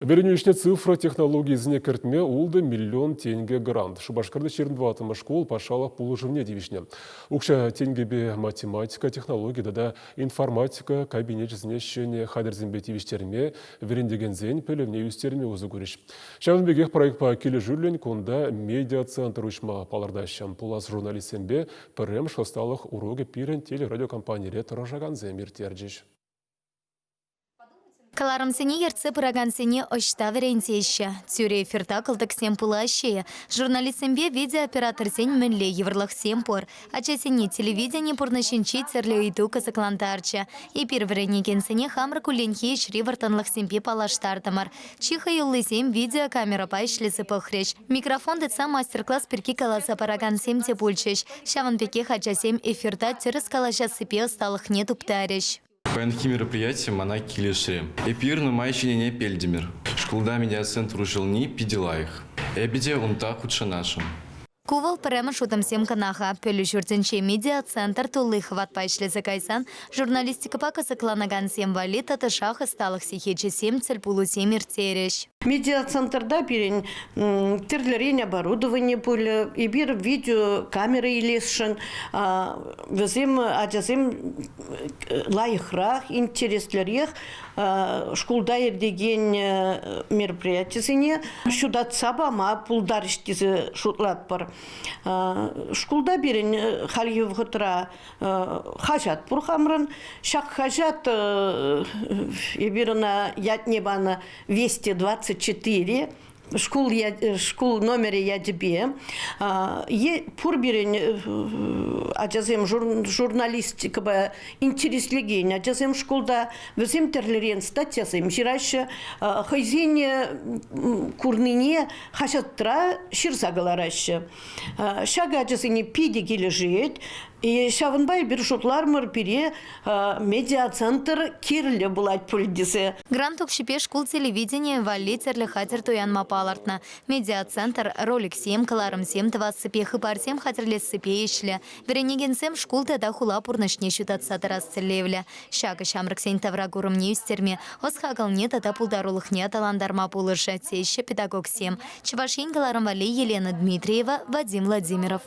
Вӗренӳ ӗҫне цифра технологийӗсене кӗртме ултӑ миллион тенкӗ грант. Шупашкарти 24-мӗш шкул патшалӑх пулӑшӑвне тивӗҫнӗ. Укҫа-тенкӗпе математика, технологи тата информатика кабинечӗсене ҫӗнӗ хатӗрсемпе тивӗҫтерме, вӗрентекенсен пӗлӗвне ӳстерме усӑ курӗҫ. Ҫавӑн пекех проектпа килӗшӳллӗн кунта медиацентр уҫма палӑртаҫҫӗ. Пулас журналистсемпе пӗрремӗш ӑсталӑх урокӗ пирӗн телерадиокомпанире тӑрӑшакансем ирттерчӗҫ. Кӑларӑмсене ертсе пыракансене ӑҫта вӗрентеҫҫӗ? Тӳрӗ эфирта кӑлтӑксем пулаҫҫӗ-и? Журналистсемпе видеооператорсен мӗнле йывӑрлӑхсем пур? Ачасене телевидени пурнӑҫӗнчи тӗрлӗ ыйту кӑсӑклантарчӗ. Эпир вӗренекенсене хамӑр кулленхи ӗҫри вӑрттӑнлӑхсемпе паллаштартӑмӑр. Чи хӑюллисем видеокамерӑпа ӗҫлесе пӑхрӗҫ. Микрофон тытса мастер-класс пирки каласа паракансем те пулчӗҫ. Ҫавӑн пекех ачасем эфирта тӗрӗс калаҫассипе ӑсталӑхне туптарӗҫ. Паянхи мероприяти мана килӗшрӗ. Эпир нумай ҫӗнӗне пӗлтӗмӗр. Шкулта медиацентр уҫӑлни питӗ лайӑх. Эпӗ те унта хутшӑнасшӑн. Ку вӑл пӗрремӗш утӑмсем кӑна-ха. Пӗлӳ ҫуртӗнче медиацентр тулли хӑватпа ӗҫлесе кайсан журналистикӑпа кӑсӑкланакансем валли тӑтӑшах ӑсталӑх сехечӗсем, тӗлпулусем ирттерӗҫ. Медиацентрта пирӗн тӗрлӗрен оборудовани пулӗ. Эпир видеокамера илесшӗн. Вӗсем ачасем лайӑхрах, интереслӗрех шкулта иртекен мероприятисене ҫутатса пама пултарӗҫ тесе шутлатпӑр. Шкулта пирӗн хальхи вӑхӑтра хаҫат пур хамрӑн. Ҫак хаҫат эпир ӑна ятне панӑ «Вести 24» шкул, шкул номерӗ ячӗпе е пур пирӗн ачасем журналистикӑпа интереслекен ачасем шкулта вӗсем тӗрлӗрен статьясем ҫыраҫҫӗ, хӑйсен курнине хаҫатра ҫырса кӑлараҫҫӗ. Ҫакӑ ачасене питӗ килӗшет. Ҫавӑнпа эпир шутларӑмӑр пире медиацентр кирлӗ пулать пуль тесе. Грант укҫипе шкул телевиденийӗ валли тӗрлӗ хатӗр туянма палӑртнӑ. Медиацентр роликсем, кӑларӑмсем тӑвассипе, хыпарсем хатӗрлессипе ӗҫлӗ. Вӗренекенсем шкул тата хула пурнӑҫне ҫутатса тӑрас тӗллевлӗ. Ҫакӑ ҫамрӑксен тавракурӑмне ӳстерме, ӑс-хакӑлне тата пултарулӑхне аталантарма пулӑшӗ, теҫҫӗ педагогсем. Чӑваш Ен кӑларӑм валли Елена Дмитриева, Вадим Владимиров.